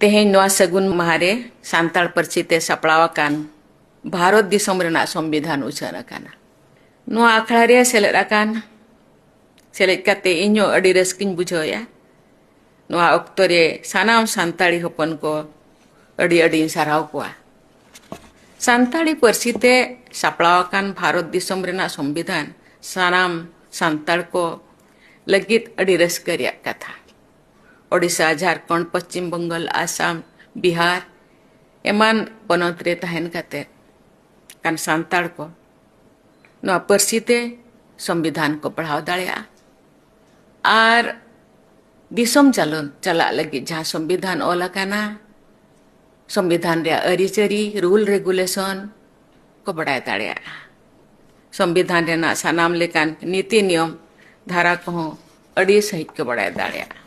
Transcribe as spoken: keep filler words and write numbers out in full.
ᱛᱮᱦᱮᱧ ᱱᱚᱣᱟ ᱥᱟᱹᱜᱩᱱ ᱢᱟᱦᱟ ᱨᱮ ᱥᱟᱱᱛᱟᱲ ᱯᱟᱹᱨᱥᱤ ᱛᱮ ᱥᱟᱯᱲᱟᱣ ᱟᱠᱟᱱ ᱵᱷᱟᱨᱚᱛ ᱫᱤᱥᱚᱢ ᱨᱮᱱᱟᱜ ᱥᱚᱝᱵᱤᱫᱷᱟᱱ ᱩᱪᱷᱟᱹᱱ ᱟᱠᱟᱱᱟ᱾ ᱱᱚᱣᱟ ᱟᱠᱷᱲᱟ ᱨᱮ ᱥᱮᱞᱮᱫ ᱟᱠᱟᱱ, ᱥᱮᱞᱮᱫ ᱠᱟᱛᱮ ᱤᱧ ᱦᱚᱸ ᱟᱹᱰᱤ ᱨᱟᱹᱥᱠᱟᱹᱧ ᱵᱩᱡᱷᱟᱹᱣᱮᱫᱼᱟ᱾ ᱱᱚᱣᱟ ᱚᱠᱛᱚ ᱨᱮ ᱥᱟᱱᱟᱢ ᱥᱟᱱᱛᱟᱲᱤ ᱦᱚᱯᱚᱱ ᱠᱚ ᱟᱹᱰᱤ ᱟᱹᱰᱤᱧ ᱥᱟᱨᱦᱟᱣ ᱠᱚᱣᱟ᱾ ᱥᱟᱱᱛᱟᱲᱤ ᱯᱟᱹᱨᱥᱤ ᱛᱮ ᱥᱟᱯᱲᱟᱣ ᱟᱠᱟᱱ ᱵᱷᱟᱨᱚᱛ ᱫᱤᱥᱚᱢ ᱨᱮᱱᱟᱜ ᱥᱚᱝᱵᱤᱫᱷᱟᱱ ᱥᱟᱱᱟᱢ ᱥᱟᱱᱛᱟᱲ ᱠᱚ ᱞᱟᱹᱜᱤᱫ ᱟᱹᱰᱤ ᱨᱟᱹᱥᱠᱟᱹ ᱨᱮᱭᱟᱜ ᱠᱟᱛᱷᱟ᱾ ᱳᱰᱤᱥᱟ, ᱡᱷᱟᱲᱠᱷᱚᱸᱰ, ᱯᱚᱪᱷᱤᱢ ᱵᱟᱝᱜᱟᱞ, ᱟᱥᱟᱢ, ᱵᱤᱦᱟᱨ ᱮᱢᱟᱱ ᱯᱚᱱᱚᱛ ᱨᱮ ᱛᱟᱦᱮᱱ ᱠᱟᱛᱮ ᱠᱟᱱ ᱥᱟᱱᱛᱟᱲ ᱠᱚ ᱱᱚᱣᱟ ᱯᱟᱹᱨᱥᱤ ᱛᱮ ᱥᱚᱝᱵᱤᱫᱷᱟᱱ ᱠᱚ ᱯᱟᱲᱦᱟᱣ ᱫᱟᱲᱮᱭᱟᱜᱼᱟ᱾ ᱟᱨ ᱫᱤᱥᱚᱢ ᱪᱟᱞᱚᱱ ᱪᱟᱞᱟᱜ ᱞᱟᱹᱜᱤᱫ ᱡᱟᱦᱟᱸ ᱥᱚᱝᱵᱤᱫᱷᱟᱱ ᱚᱞ ᱟᱠᱟᱱᱟ, ᱥᱚᱝᱵᱤᱫᱷᱟᱱ ᱨᱮᱭᱟᱜ ᱟᱹᱨᱤᱪᱟᱹᱞᱤ, ᱨᱩᱞ ᱨᱮᱜᱩᱞᱮᱥᱚᱱ ᱠᱚ ᱵᱟᱰᱟᱭ ᱫᱟᱲᱮᱭᱟᱜᱼᱟ᱾ ᱥᱚᱝᱵᱤᱫᱷᱟᱱ ᱨᱮᱱᱟᱜ ᱥᱟᱱᱟᱢ ᱞᱮᱠᱟᱱ ᱱᱤᱛᱤ ᱱᱤᱭᱚᱢ ᱫᱷᱟᱨᱟ ᱠᱚᱦᱚᱸ ᱟᱹᱰᱤ ᱥᱟᱹᱦᱤᱡ ᱠᱚ ᱵᱟᱰᱟᱭ ᱫᱟᱲᱮᱭᱟᱜᱼᱟ᱾